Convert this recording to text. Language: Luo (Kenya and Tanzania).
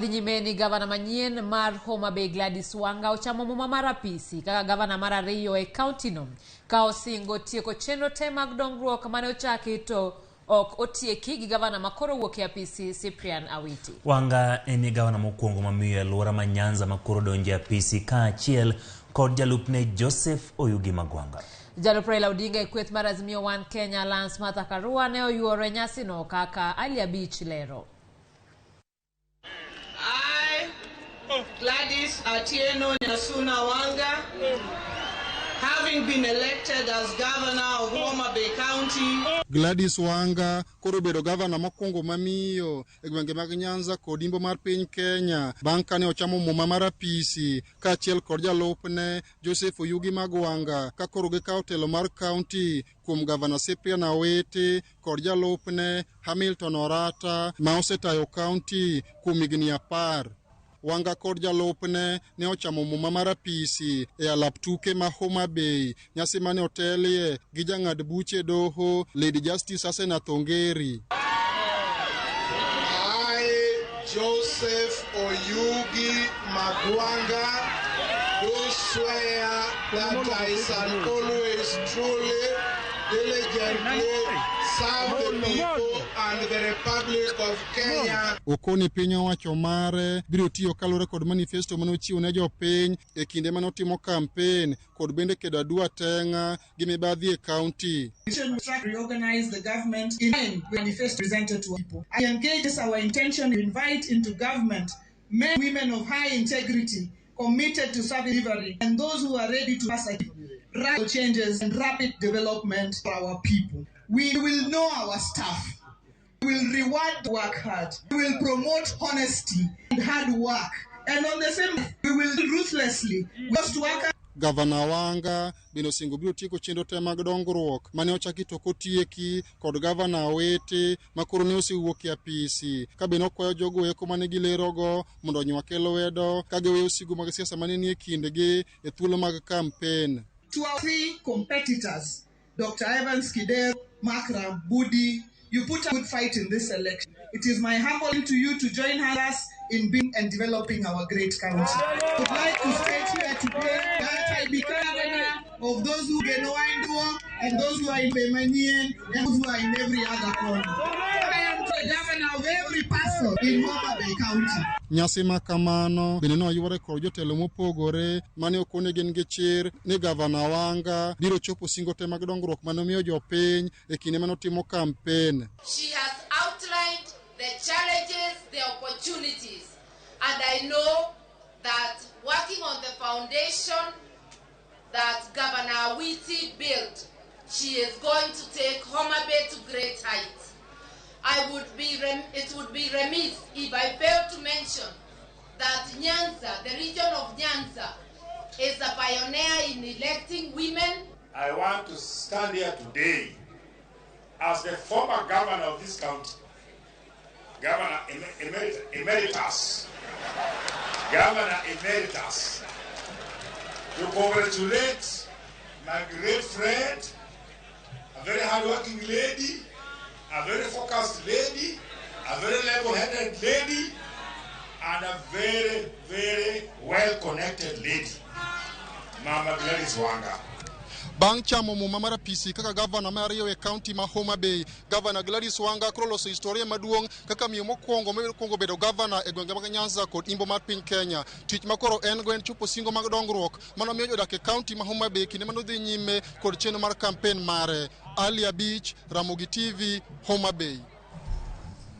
Dhi nyime ni gavana manyien mar Homa Bay Gladys Wanga ochamo muma mar apisi kaka gavana mar ariyo e kaontino ka osingo tieko chenro te mag dongruok mane ochaki to ok otieki gi gavana ma koro wuok e apisi Cyprian Awiti. Wanga en e gavana mokwongo mamiyo e alwora ma Nyanza ma koro donjo e apisi kaachiel kod jalupne Joseph Oyugi Magwanga. Jalup Raila Odinga e kweth mar Azimio One Kenya Lance Martha Karua ne oyuoro e nyasino kaka Ali Abich lero. I, Gladys Atieno Nyasuna Wanga, having been elected as governor of Homa Bay County, Gladys Wanga koro obedo gavana mokwongo mamiyo e gwenge mag Nyanza kod Imbo mar piny Kenya bang' kane ochamo muma mar apisi kaachiel kod jalupne Joseph Oyugi Magwanga ka koro gikawo telo mar kaunti kuom gavana Cyprian Awiti kod jalupne Hamilton Orata ma osetayo kaunti kuom higni 10. Wanga kod jalupne ne ochamo muma mar apisi e alap tuke ma Homa Bay, nyasi mane otelie gi jang'ad buche doho Lady Justice Asenath Ongeri. I, Joseph Oyugi Magwanga, do swear that I shall always truly, diligently serve the people and the Republic of Kenya. Okoni piny owacho mare biro tiyo kaluwore kod manifesto mane ochiwo ne jopiny e kinde mane otimo kampen kod bende kedo adwa teng'a gi mibadhi e kaunti. Reorganize the government in line with manifesto presented to people. I engage our intention to invite into government men and women of high integrity, committed to service delivery, and those who are ready to pass radical changes and rapid development for our people. We will know our staff. We will reward the work hard. We will promote honesty and hard work. And on the same, we will ruthlessly just work. Gavana Wanga bende osingo biro tieko chenro te mag dongruok mane ochaki to ok otieki kod gavana Awiti ma koro ne osewuok e apisi ka bende okwayo jogo eko mane gilerogo mondo onywake lwedo ka giweyo sigu mag siasa mane nie kindgi e thuolo mag kampen. To our three competitors, Dr. Evans Kidero, Mark Rambudi, you put a good fight in this election. It is my humble to you to join us in building and developing our great county. I would like to state here today that I become governor of those who get no and those who are in Bemanien and those who are in every other corner. I am the governor of every person in Homa Bay County. Nyasi ma kamano bende ne oyuore kod jotelo mopogore mane okone gin gi chir ni gavana Wanga biro chopo singo te mag dongruok mane omiyo jopiny e kinde mane otimo kampen. She has outlined the challenges, the opportunities, and I know that working on the foundation that Governor Awiti built, she is going to take Homa Bay to great heights. It would be remiss if I failed to mention that Nyanza, the region of Nyanza, is a pioneer in electing women. I want to stand here today as the former governor of this county, Governor Emeritus, Governor Emeritus, to congratulate my great friend, a very hardworking lady, a very focused lady, a very level-headed lady, and a very, very well-connected lady, Mama Gladys Wanga. Bang' chamo muma mar apisi kaka gavana mar ariyo e kaunti ma Homa Bay, Gavana Gladys Wanga koro loso historia maduong' kaka miyo mokwongo mokwongo bedo gavana e gwenge mag Nyanza kod Imbo mar piny Kenya. Tich ma koro en go en chopo singo mag dongruok mano miyo jodak e kaunti ma Homa Bay kinde mane odhi nyime kod chenro mar kampen mare. Ali Abich, Ramogi TV, Homa Bay.